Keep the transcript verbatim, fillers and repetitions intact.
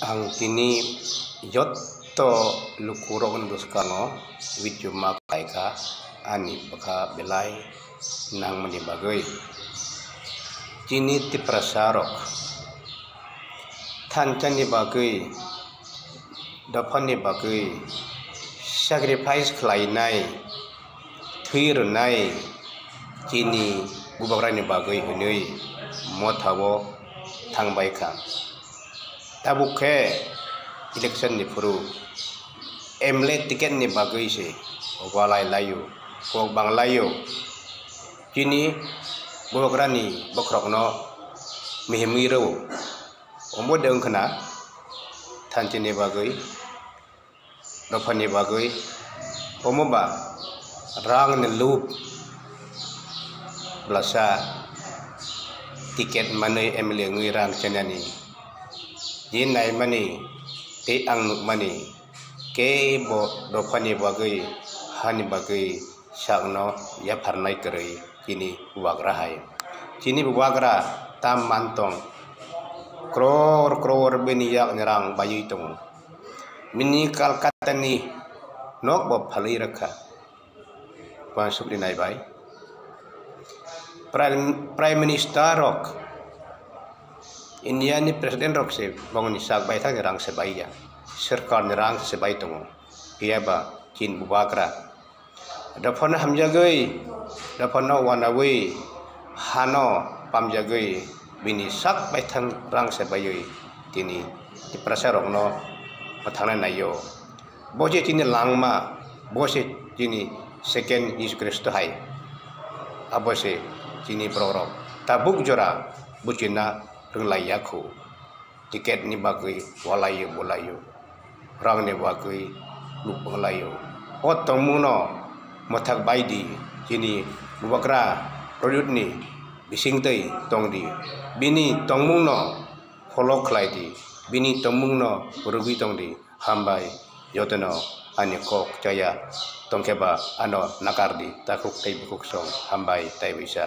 Ang tini jotto lukurokni bwskango video ma khlaikha, ani bwkha belai nangmani bagwi. Chini Tiprasarok thanchani bagwi, dophani bagwi sacrifice khlainai, thwi rwnai chini bubagrani bagwi hwnwi mothao thangbai kha. Tabuk khe election ni phuru M L A ticket ni bagwi se walai laio, kok bang laio. Chini bubagrani bokhorokno mihimwi rwo. Omo de wngkhna thanchini bagwi, dophani bagwi, omo ba rangni lub blasa ticket manwi M L A wngwi rang chenani, je naimani tei ang nukmani kebo dophani bagwi, hani bagwi sakno yapharnai kwrwi chini bubagra hai. Chini bubagra tam man tong, crore crore bini yakni rang baiwi tongo. Bini Kolkata ni nok bo phalwi rwkha. Uansukni naibai. Prime, Prime Minister rok, India ni President rok se bongni sak baithang ni rang se baiya. Sarkar ni rang se bai tongo. Phiya ba chini bubagra dophano hamjagwi, dophano uanaui, hano pamjagwi, bini sak baithang rang se baiwi tini Tiprasa rokno mwthangnai naio. Bo se chini langma, bo se chini second Jisu Khristo hai. Abo se chini borok rok tabuk jora buchina rwnglai ya khu. Ticket ni bagwi walaio bulaio, rang ni bagwi lubung laio. O tongmung no mwthak bai di, chini bubagra Pradyut ni bising twi tong di, bini tongmung no follow khlai di, bini tongmung no rwgwi tong di. Hambai jotono ani kok chaya tongkhe ba ano nakar di, takhuk tei bukhuk song hambai tei bisa.